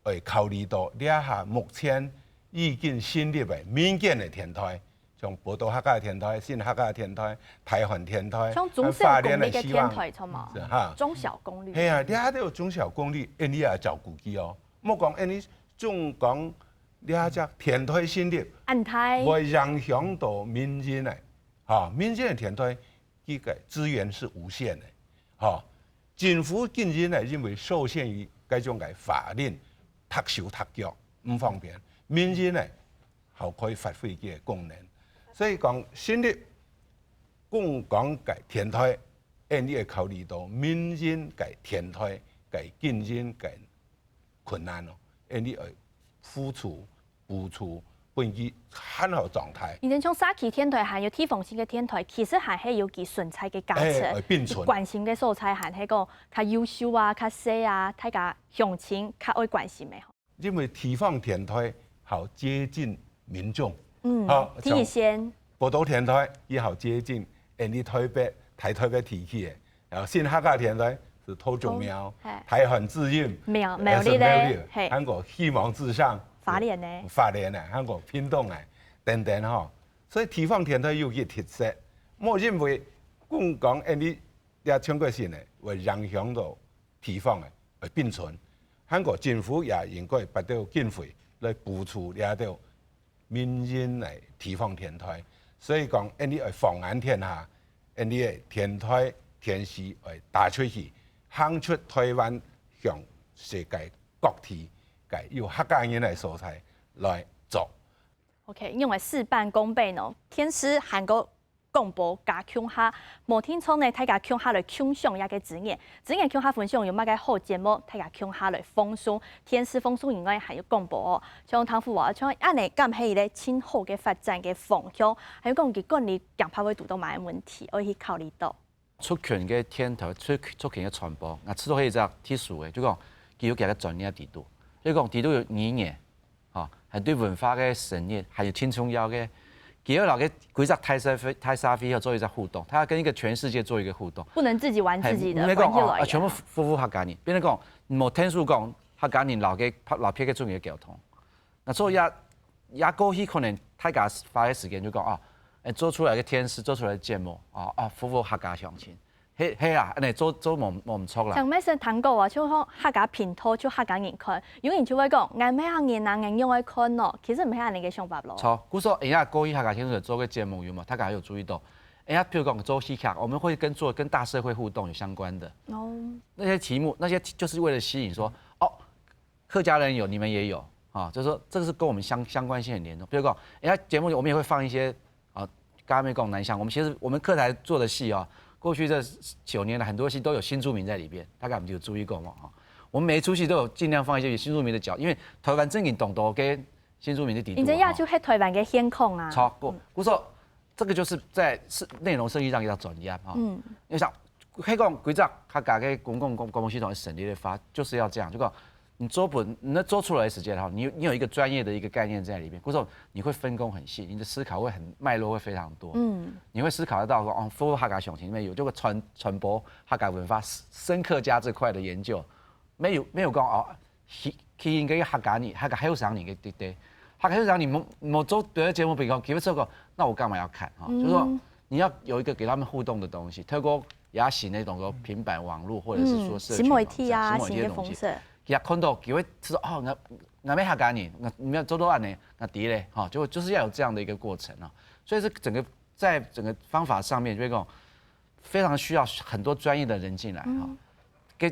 愛考慮到這下目前已經成立个民間个電台，像寶島客家電台、新客家電台、大漢電台、像中小花蓮功率个電希望台，著無？是哈。中小功率。係啊，這下都有中小功率，因為也照顧佢哦。莫講因為中廣這隻電台成立，恁大，會影響到民營个，哈，民營个電台，佢个資源係有限个，哈。政府經營个，因為受限於該種个法令，托手托腳，毋方便。民營个，好可以發揮佢个功能。所以講，成立公共个電台，因為愛考慮到民營个電台个經營个困難哦，因為愛付出、補助，分佢還好狀態。以前像社區電台還有地方性个電台，其實還係有佢存在个價值，哎，愛並存關心个所在還係講較優秀啊、較細啊，大家鄉親較愛關心个。因為地方電台好接近民眾，嗯好，第一線。寶島電台也好接近，因為台北、大台北地區个，然後新客家電台係桃竹苗、嘿大漢之音、苗呃苗栗咧是苗栗嘿還有希望之聲、花蓮呢花蓮啊，還有屏東啊等等吼。所以地方電台有佢特色，莫因為公共因為也全國性个，會影響到地方个，會並存。還有政府也應該撥兜經費來補助這兜民營个地方電台。所以講，因為愛放眼天下，因為个電台、電視愛打出去，行出台灣，向世界各地个有客家人个所在來做。 OK，因為事半功倍呢，電視還過廣播加共下，無定著呢，大家共下來共享這个資源。資源共下分享有麼个好節目，大家共下來放送。電視放送以外，還有廣播哦。像唐副啊，像恁呢，敢係一个真好个發展个方向，還有講佢管理驚怕會堵到麼个問題，愛去考慮到。族群个電台、族族群个傳播，啊，這都係一隻特殊个，就講佢有佢个專業制度，就講佢都有語言，吼，還對文化个深入，還有真重要个，佢要摎个規隻大社會、大社會要做一隻互動，他要跟一個全世界做一個互動。不能自己玩自己的，嘿，你講哦，玩起來啊，全部服務客家人，變成講，無天數講客家人摎个摎別个族群个溝通。那所以也也過去可能大家花个時間就講啊，誒，做出來个電視，做出來个節目，啊，啊，服務客家鄉親。係，係啊，恁樣做，做無，無毋著啦。像𠊎先聽過啊，就講客家頻道就客家人看，有人就會講，𠊎毋係客人啊，𠊎仰會看喏？其實毋係恁樣个想法咯。著，故所，人家過去客家電視台做个節目有無？大家有注意到？人家譬如講做戲劇，我們會跟做跟大社會互動有相關的。哦。那些題目，那些就是為了吸引說，哦，客家人有，你們也有，啊，就是說這個是跟我們相，相關性很嚴重。比如講，人家節目裡我們也會放一些，啊，剛剛沒講南鄉，我們其實我們客台做的戲啊，過去這九年來很多戲都有新住民在裡邊，大家有沒有注意過嘛？哈，我們每一齣戲都有盡量放一些有新住民的角，因為台灣正經當多个新住民在底肚嘛，你這樣就係台灣个現況啊。著，故，故所，這個就是在是內容設計上要專業哈。嗯。你想，可以講規隻客家个公共廣，廣播系統的省略法就是要這樣，就講 你做不，你那做出來的時間哈，你有，你有一個專業的一個概念在裡面，或者說你會分工很細，你的思考會很，脈絡會非常多。嗯。你會思考得到說，哦，服務客家鄉親，裡面有這個傳，傳播客家文化、深刻價值塊的研究，沒有，沒有講，哦，去，去應該客家人，客家後生人个，對，對，客家後生人無，無做別的節目，比如講，比如說，那我幹嘛要看？哈，就是說，嗯。你要有一個給他們互動的東西，透過也行那種說平板網絡，或者是說社群網站，嗯，新媒體啊，新媒體的東西。新的方式。 佢看到佢會知道，哦，𠊎，𠊎乜客家人，𠊎，你們做到恁樣，𠊎知咧，哈，就，就是要有這樣的一個過程啊。所以是整個，在整個方法上面，就會講非常需要很多專業的人進來哈。嗯。跟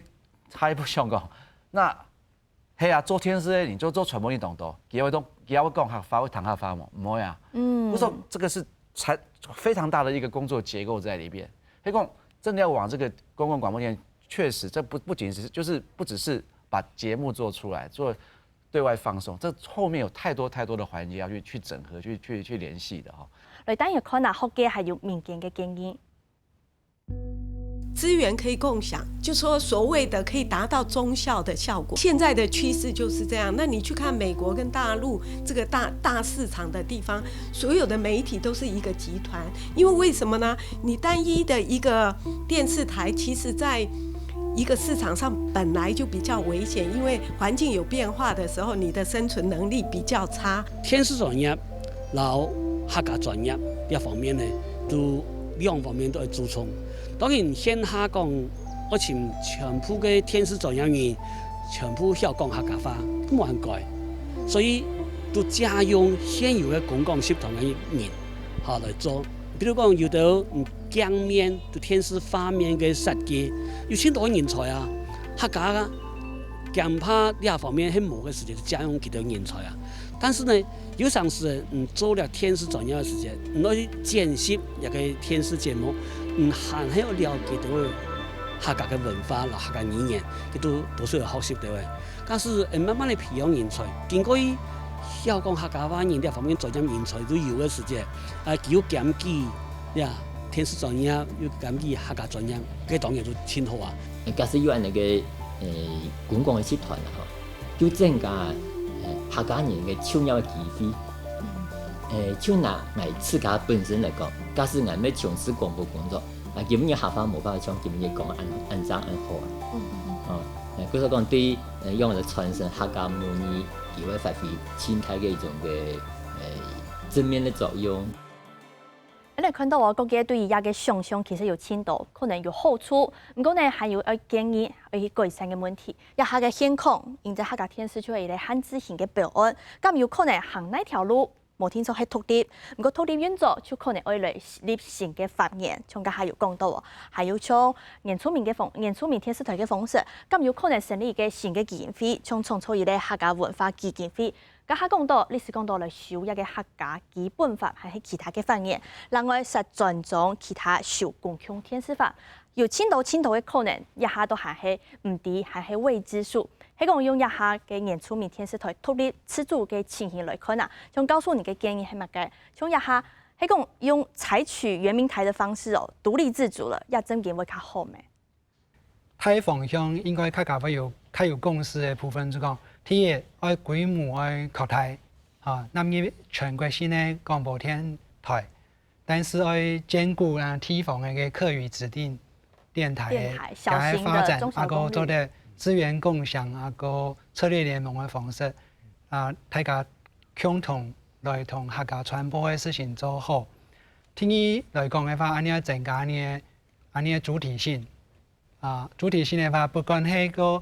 下一步想講，那，係啊，做電視个，你就做傳播，你懂不懂？佢會懂，佢會講客話，會講客話無？毋會啊。嗯。我說這個是才，非常大的一個工作結構在裡邊。所以講，真的要往這個公共廣播電台 確實，這不，不僅是，就是不只是把節目做出來，做對外放送，這後面有太多太多的環節要去，去整合，去，去，去聯繫的哈。來，等一下看啊，學界還有民間个建議。資源可以共享，就說所謂的可以達到中效的效果。現在的趨勢就是這樣。那你去看美國跟大陸這個大，大市場的地方，所有的媒體都是一個集團，因為為什麼呢？你單一的一個電視台，其實在一個市場上本來就比較危險，因為環境有變化的時候，你的生存能力比較差。電視專業摎客家專業這方面呢，都兩方面都愛注重。當然，現下講愛尋全部个電視專業人，全部曉講客家話，無恁該。所以，都借用現有个公共集團个人，哈，來做。 比如講，有兜，嗯，鏡面，就電視畫面个設計，有盡多人才啊。客家啊，驚怕這方面係無个時節，就借用佢兜人才啊。但是呢，有當時，嗯，做了電視專業个時節，你愛去剪輯一個電視節目，嗯，還係要了解到客家个文化摎客家語言，佢都多少有學習到个。 但是，會慢慢个培養人才，經過佢曉講客家話人這方面專業人才都有个時節，啊，佢又兼具，呀，電視專業，又兼具客家專業，該當然就盡好啊。假使有恁樣个，誒，公共个集團啊，吼，就增加，誒，客家人个就業个機會。誒，就拿𠊎自家本身來講，假使𠊎愛從事廣播工作， 啊，今日客話無法像今日講恁，恁正恁好啊。嗯，嗯，嗯。哦，誒，故所講對，誒，用來傳承客家母語，佢會發揮盡大个一種个，誒，正面个作用。恁樣看到哦，各界對於這個想像其實有盡多，可能有好處，毋過呢，還有愛建議、愛去改善个問題。這下个現況，因為客家電視就係一個限制性个標案，敢有可能行哪條路？ 無定著係獨立，毋過獨立運作就可能愛來立新个法源，像頭下有講到哦，還有像原住民个方，原住民電視台个方式，敢有可能成立一個新个基金會，像創造一個客家文化基金會。頭下講到，歷史講到來修這個客家基本法，還係其他个法源，另外設專章其他修公共電視法，有盡多盡多个可能，這下都還係毋知，還係未知數。 係講用這下个原住民電視台獨立自主个情形來看啊，像教授你个建議係麼个？像這下係講用採取原民台个方式哦，獨立自主了，這正經會較好咩？大方向應該大家會有較有共識个部分，就講第一，愛規模愛擴大，啊，納入全國性个廣播電台。 但是愛兼顧啊地方个客語指定電台个，電台，小型个，該个發展，中小功率。啊，个做得資源共享，啊，个策略聯盟个方式，啊，大家共同來同客家傳播个事情做好。第二來講个話，恁樣增加恁樣个恁樣个主體性。啊，主體性个話，不管係个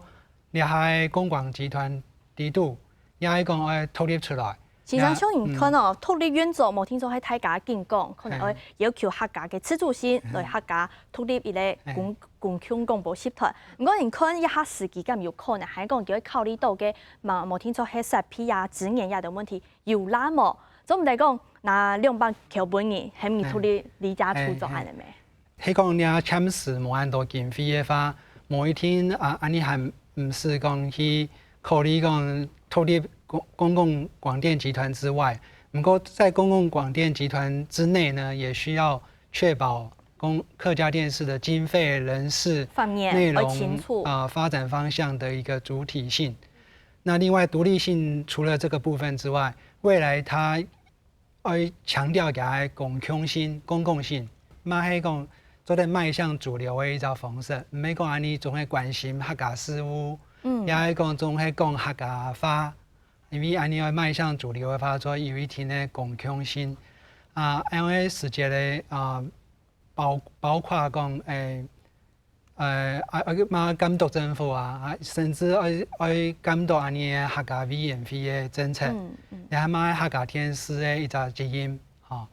這下个公廣集團裡肚，也係講愛獨立出來。先生，也像你看哦，獨立運作，無定著係大家緊講，可能愛要求客家个自主性，來客家獨立一個公公共廣播集團。毋過你看一下時機敢有可能，還講佢會考慮到个，嘛無定著係設備啊、資源啊个問題，有啦無？總毋得講拿兩百箍分你，喊你獨立離家出走恁樣咩？ 係講你啊暫時無恁多經費个話，無一定啊，恁樣還毋使講去考慮講獨立公公共廣電集團之外。毋過在公共廣電集團之內呢，也需要確保公客家電視的經費、人事、方面內容要清楚啊、發展方向的一個主體性。那另外獨立性除了這個部分之外，未來它愛強調佢个公共性、公共性，嘛係講做得邁向主流个一種方式，毋係講恁樣總係關心客家事務，嗯也係講總係講客家話，因為恁樣愛邁向主流个話，所以有一定个公共性。啊，因為時節个啊，包包括講誒。 呃，啊，啊，嘛監督政府啊，啊，甚至愛愛監督恁樣个客家委員會个政策，嗯嗯也係嘛客家電視个一隻責任，吼。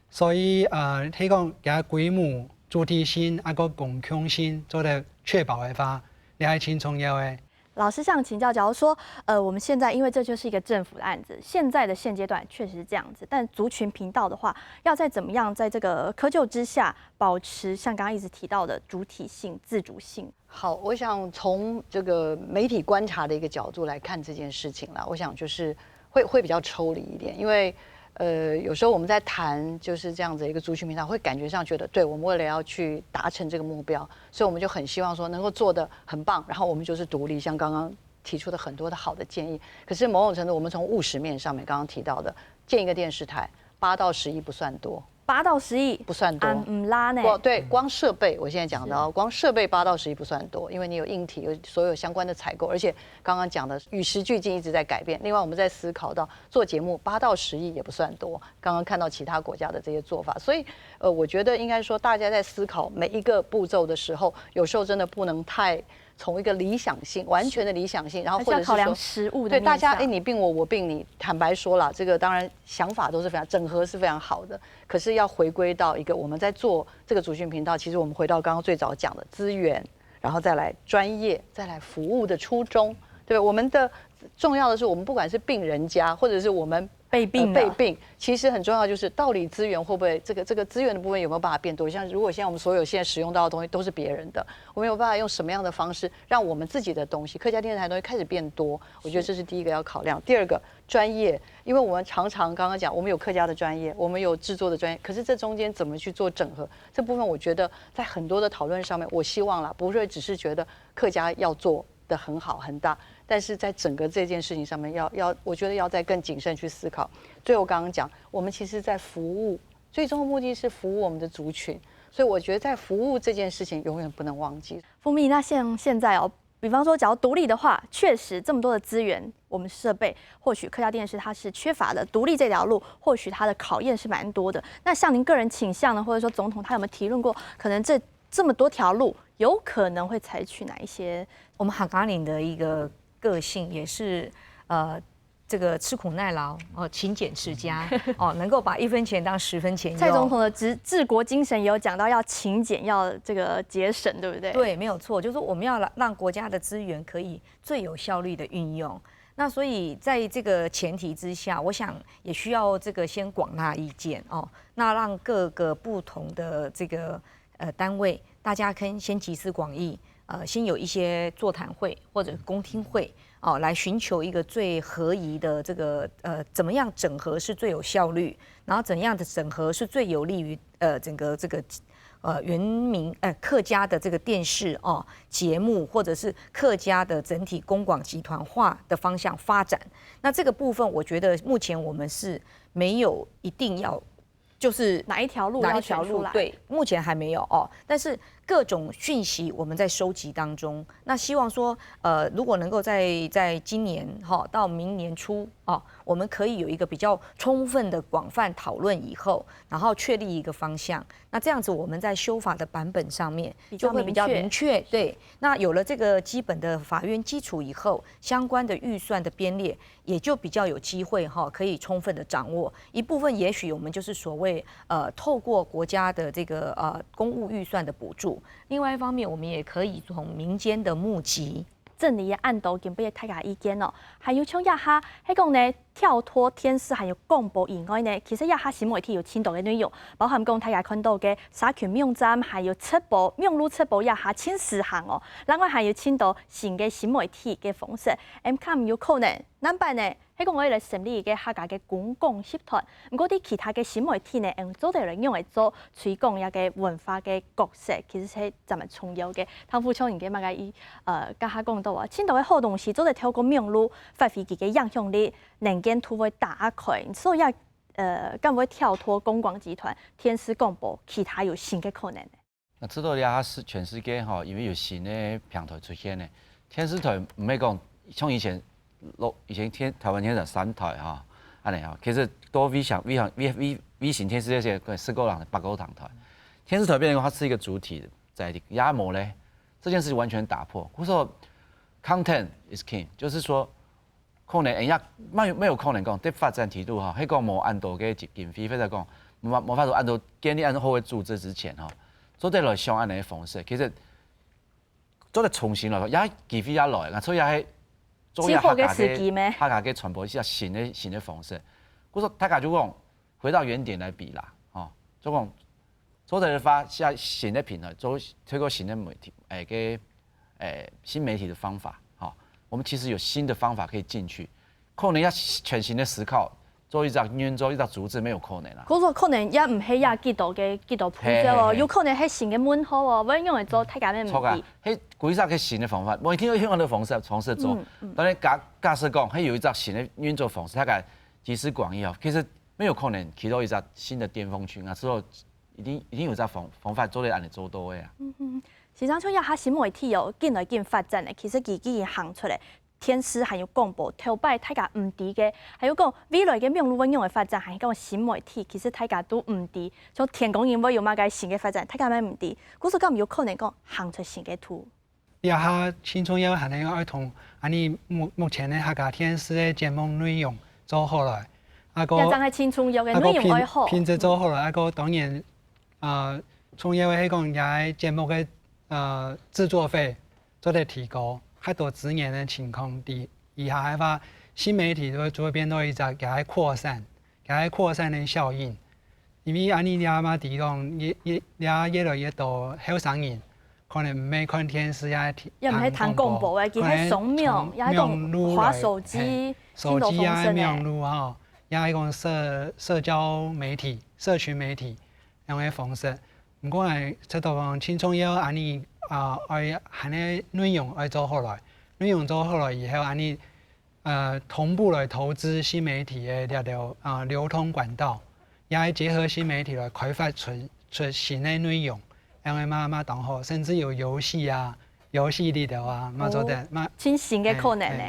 所以呃，係講佢个規模、主體性，啊个公共性做得確保个話，這係盡重要个。老師想請教，假如說，呃，我們現在因為這就是一個政府的案子，現在的現階段確實是這樣子，但族群頻道的話，要再怎麼樣在這個窠臼之下保持像剛剛一直提到的主體性、自主性？好，我想从这个媒体观察的一个角度来看这件事情啦，我想就是会会比较抽离一点，因为呃，有时候我们在谈就是这样子一个族群平台，会感觉上觉得，对，我们为了要去达成这个目标，所以我们就很希望说能够做得很棒，然后我们就是独立，像刚刚提出的很多的好的建议。可是某种程度，我们从务实面上面刚刚提到的，建一个电视台，八到十亿不算多，八到十亿不算多。啊，毋罅呢。光对光设备，我现在讲的哦，光设备八到十亿不算多，因为你有硬体，有所有相关的采购，而且刚刚讲的与时俱进一直在改变。另外，我们在思考到做节目八到十亿也不算多，刚刚看到其他国家的这些做法，所以呃，我觉得应该说大家在思考每一个步骤的时候，有时候真的不能太从一个理想性、完全的理想性，然后或者是还是要考量说实务的对大家，面向哎，你病我，我病你。坦白说啦，这个当然想法都是非常整合是非常好的，可是要回归到一个我们在做这个族群频道，其实我们回到刚刚最早讲的资源，然后再来专业，再来服务的初衷，对吧？我们的重要的是，我们不管是病人家，或者是我们被病的呃、被病，其实很重要就是到底资源会不会这个这个资源的部分有没有办法变多？像如果现在我们所有现在使用到的东西都是别人的，我们有办法用什么样的方式让我们自己的东西，客家电视台的东西开始变多？我觉得这是第一个要考量。第二个专业，因为我们常常刚刚讲，我们有客家的专业，我们有制作的专业，可是这中间怎么去做整合？这部分我觉得在很多的讨论上面，我希望啦，不会只是觉得客家要做的很好很大，但是在整个这件事情上面要，要我觉得要再更谨慎去思考。最后刚刚讲，我们其实在服务，最终的目的是服务我们的族群，所以我觉得在服务这件事情永远不能忘记。蜂蜜，那像现在哦，比方说，只要独立的话，确实这么多的资源，我们设备，或许客家电视它是缺乏的。独立这条路，或许它的考验是蛮多的。那像您个人倾向呢，或者说总统他有没有提论过，可能这这么多条路，有可能会采取哪一些？我们客家人的一个个性也是，呃，这个吃苦耐劳哦，勤俭持家哦，能够把一分钱当十分钱用。蔡总统的治治国精神也有讲到要勤俭，要这个节省，对不对？对，没有错，就是说我们要让国家的资源可以最有效率的运用。那所以在这个前提之下，我想也需要这个先广纳意见哦，那让各个不同的这个呃单位，大家可以先集思广益，呃，先有一些座谈会或者公听会哦，来寻求一个最合宜的这个呃，怎么样整合是最有效率，然后怎样的整合是最有利于呃整个这个。呃，原民呃客家的这个电视哦节目，或者是客家的整体公广集团化的方向发展，那这个部分我觉得目前我们是没有一定要就是哪一条路要哪一条选出来？路对，目前还没有哦。但是各种讯息我们在收集当中，那希望说，呃，如果能够在在今年哈、到明年初哦，我们可以有一个比较充分的广泛讨论以后，然后确立一个方向。那这样子，我们在修法的版本上面比较就会比较明确明确。对，那有了这个基本的法院基础以后，相关的预算的编列也就比较有机会哈，可以充分的掌握。一部分也许我们就是所谓呃，透过国家的这个呃公务预算的补助，另外一方面，我们也可以从民间的募集。整理个恁多，今晡日大家意見哦。還有像這下，係講呢，跳脫電視還有廣播以外呢，其實這下新媒體有盡多个內容，包含講大家看到个社群網站，還有直播、網路直播這下盡時行哦。另外還有盡多新个新媒體个方式，M COM有可能，南北呢，係講會來成立一个客家个公共集團。毋過，在其他个新媒體呢，嗯，做得來用來做推廣這个文化个角色，其實係真蠻重要个。 湯副，像你个麼个意，呃，頭下講到啊，盡多个好東西做得透過網路發揮佢个影響力，能見度會打開，所以也，呃，敢會跳脫公廣集團、電視廣播，其他有新个可能。那知道這下係全世界哈，因為有新个平台出現呢，電視台毋係講像以前老以前電台灣電視台三台哈，恁樣哈，其實到衛星衛星衛衛衛星電視這些十個人、八個人台，電視台變成它是一個主體， 在地也無咧，這件事情完全打破。故所content is king，就是說，可能人家沒有沒有可能講，在發展程度哈，係講無恁多个經費，或者講無無法度恁多建立恁好个組織之前哈，做得來想恁樣个方式。其實做得重新來，也機會也來，所以也係做一下最好个客家時機咩客家个傳播一下新的新的方式。故所大家就講回到原點來比啦，吼，就講做得發下新的平台，做透過新的媒體，誒个誒新媒體的方法，哈，我們其實有新的方法可以進去，可能要全新的思考，做一隻運作一隻組織沒有可能啦。可是可能也毋係也幾多个幾多步驟哦，嘿嘿嘿有可能係新个問號哦，會用來做大家个錯啊問題。，係規隻个新的方法，無一定要用个方式方式做。當然假假設講，係有一隻新的運作方式，大家集思廣益哦，其實沒有可能起到一隻新的巔峰群啊，之後一定一定有隻方方法做得恁樣做到个啊。先生，像這下新媒體哦，緊來緊發展个，其實佢既然行出來，電視還有廣播，頭擺大家毋知个，還有講未來个網路會仰般發展，還有講新媒體，其實大家都毋知。像天光日會有麼个新个發展，大家乜毋知。故所敢有可能講行出新个途？這下盡重要還係愛同恁呢目目前个客家電視个節目內容做好來，啊個也正係盡重要个內容愛好。品質做好來，啊個當然，呃，重要个係講這个節目个呃製作費做得提高，較多資源个情況底以下个話，新媒體就會就會變到一隻佢个擴散，佢个擴散个效應。因為恁呢這嘛知講，越越這越來越多後生人可能毋係看電視啊，也毋係聽廣播个，佢係上網，也係講滑手機，手機啊、網路吼，也係講社社交媒體、社群媒體樣个方式。毋過呢，這度講盡重要，恁呢啊，愛還个內容愛做好來，內容做好來以後，恁呢呃同步來投資新媒體个這條啊流通管道，也愛結合新媒體來開發出出新个內容，樣个嘛嘛當好，甚至有遊戲啊、遊戲裡頭啊，嘛做得嘛。盡新个可能呢。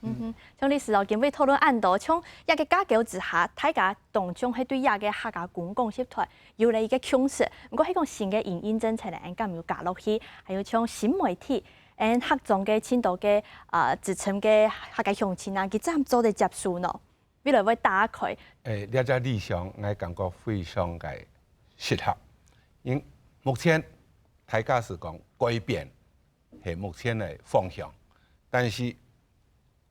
嗯哼，像李思老今晡日討論恁多，像這个架構之下，大家當中係對這个客家公共集團有了一个共識，毋過係講新个營運政策呢，恁敢有加落去，還有像新媒體，恁客庄个盡多个呃支撐个客家鄉親啊，佢正做得接受呢？未來會打開。誒，這隻理想，𠊎感覺非常个適合。因目前大家係講改變係目前个方向，但是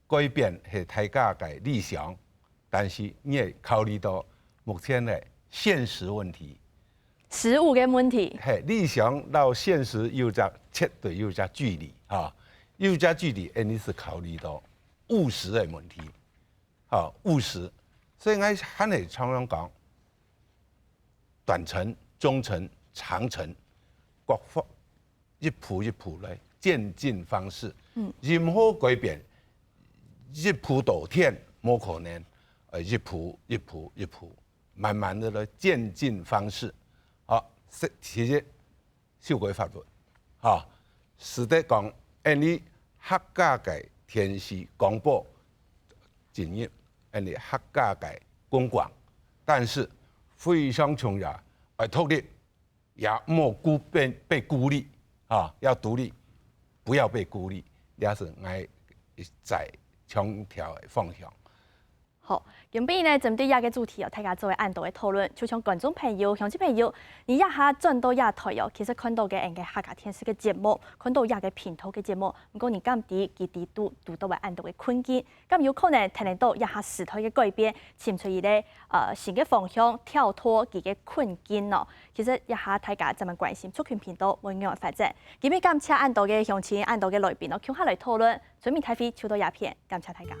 改變係大家个理想，但是你也考慮到目前个現實問題。實務个問題。係，理想到現實有隻絕對有隻距離哈，有隻距離，恁呢係考慮到務實个問題。 好，務實。所以𠊎還係常常講，短程、中程、長程，各方一步一步來漸進方式。任何改變，一步到天，無可能，呃，一步一步一步，慢慢个來漸進方式。好，這其實 修改法律，哈，使得講，恁呢客家个電視廣播進入恁呢客家个觀光，但是非常重要，愛獨立，也莫孤被被孤立啊，要獨立，不要被孤立，這是𠊎一再強調个方向。好，今晡日呢，針對這个主題哦，大家做个恁多个討論，就像觀眾朋友、鄉親朋友，你這下轉到這台哦，其實看到个𠊎个客家電視个節目，看到這个頻道个節目，毋過你敢知佢底肚堵到个恁多个困境，敢有可能體驗到這下時代个改變，尋出一个呃新个方向，跳脫佢个困境哦。其實這下大家正蠻關心族群頻道會仰般發展。今晡日感謝恁多个鄉親、恁多个來賓哦，共下來討論。 村民大會就到這片，感謝大家。